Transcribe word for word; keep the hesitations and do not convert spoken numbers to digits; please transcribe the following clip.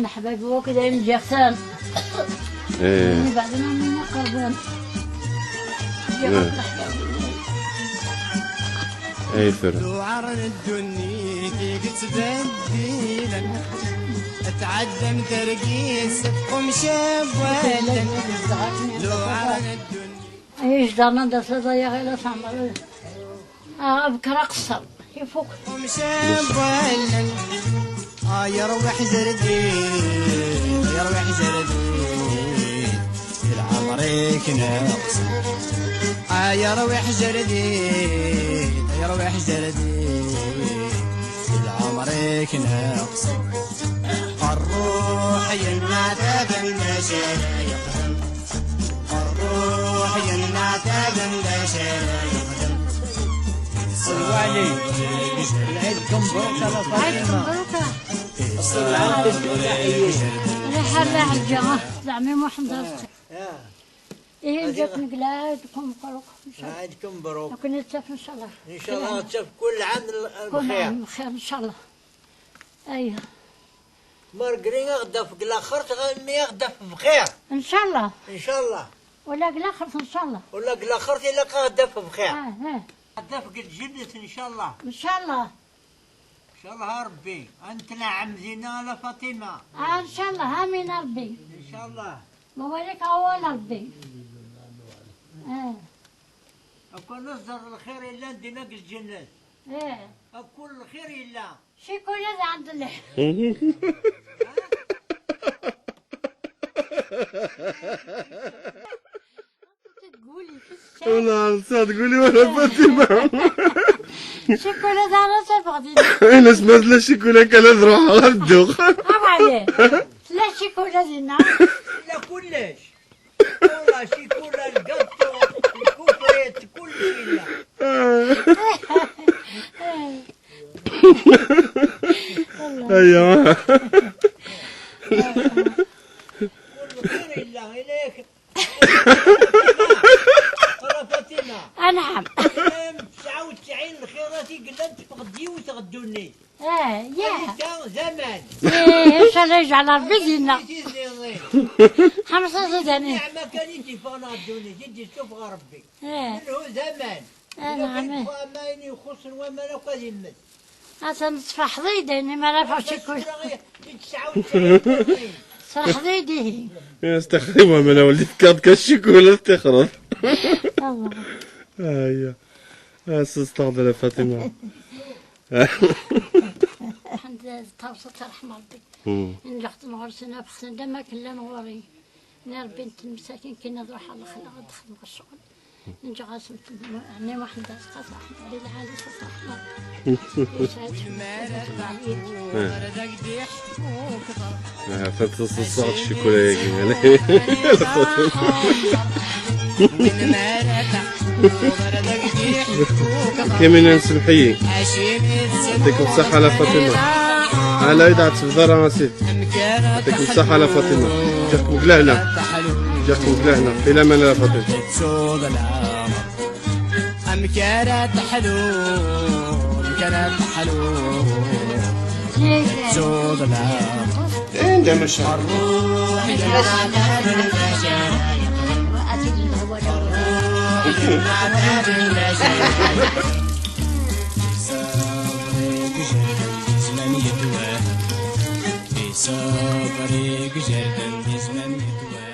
Leḥbab wakk d ayen ǧǧiɣ-ten. Eh. Mbeɛd ma nniqaben. Ǧǧiɣ-ten leḥbab. Ay tura. Luɛar n ddunit i yettbeddilen, tɛeddam tergis tqumcab wallen. Luɛar n ddunit. Ay ijdaren anda tella ḍaya ɣila tɛemmer. Ah, bker aqeṣṣer, ifuk. Ay arwaḥ zerdit, ay arwaḥ zerdit, di lɛemr-ik neqṣ. Ay arwaḥ zerdit, ay arwaḥ zerdit, di lɛemr-ik neqṣ. Ṛṛuḥ yenna taben d acu ara yexdem. Ṛṛuḥ yenna taben d acu ara yexdem. Ṣellu ɛli. Lɛid-kem mebṛuk a la Faṭima. Ṣellu ɛli ddunit. Riḥ a la Ɛelǧa, d ɛemmi Muḥend Arezqi. Ihi nǧa-ken deg lɛid-kem mebṛuk. Ɛid-kem mebṛuk. Ad ken-nettaf ncallah. Ncallah ad nettaf kul ɛam l-, kul lxir. Ɛam lxir ncallah. Aya. Margri ad ɣ-d-taf deg laxert, ɣa-, mi ad ɣ-d-taf bxir. Ncallah. Ncallah. Ula deg laxert ncallah. Ula deg laxert ilaq ad ɣ-d-taf bxir. Ah, ah. Ad ɣ-d-taf deg lǧennet ncallah. Ncallah. Ncallah a Rebbi, ad netneɛɛem dinna a la Faṭima. Ah, ncallah, amin a Rebbi. Ncallah. Mawalik awal a Rebbi. Ah. Akk ad nẓer lxir yellan dinna deg lǧennet. Eh. Akk lxir yella. Ccikula d ɛend llah. Tguli, tguli. Wala, nsa tguli wala Fatima. Ccikula d ara tafeɣ dinna. Ayen asma tella ccikula kan ad ruḥeɣ ad dduɣ. Abaye. Tella ccikula dinna. Tella kullec. Wala, ccikula, lgaṭu, lkufrit, kullec yella. Aya. Kull xir yella, ila yak. Tara Fatima. Anɛam. Tesɛa u tesɛin lxirat i yellan teffeɣ-d yiwet ɣer ddunit. Eh, ya. Anita d aman. Eh, ncallah yejɛel Rebbi dinna. Xemsa zidanin. Niɛma kan i d-yeffɣen ɣer ddunit, i d-yessufeɣ Rebbi. Eh. Menhu d aman. Anɛam. Ilaq ad yeffeɣ ayen ixuṣṣen waman akk ad yemmet. Atan tfeḥḍ-iyi-d ayen mi ara afeɣ ccikula. Tesɛa u tesɛin. Tfeḥḍ-iyi-d ihi. Astaxdima, ma la وليت كارت كاش شيكولا تخرج. الله. هيا. اسستغفر فاطمه. الحمد لله، التوسط رحم ربي. مم. نجحت نغرسنا بخسن دما كلان غوري. يا ربي، انت المساكين كي نروح على خلا غتخدم الشغل. نجي غاسمت عمي واحد داز قطع. علي العالي صح. يسعد. آه. آه، فتصصص الشيكولا يا جماعة. كامل نسمحيين. يعطيكم الصحة على فاطمة. على يد عتب ضرر نسيت. يعطيكم الصحة على فاطمة. جاكم كلا هنا. جاكم كلا هنا. إلى من يا فاطمة؟ أمكارة تحلو، أمكارة تحلو. زود لا. إيه، ده مش الروح. صبري قجر زمان يدوى. صبري قجر زمان يدوى.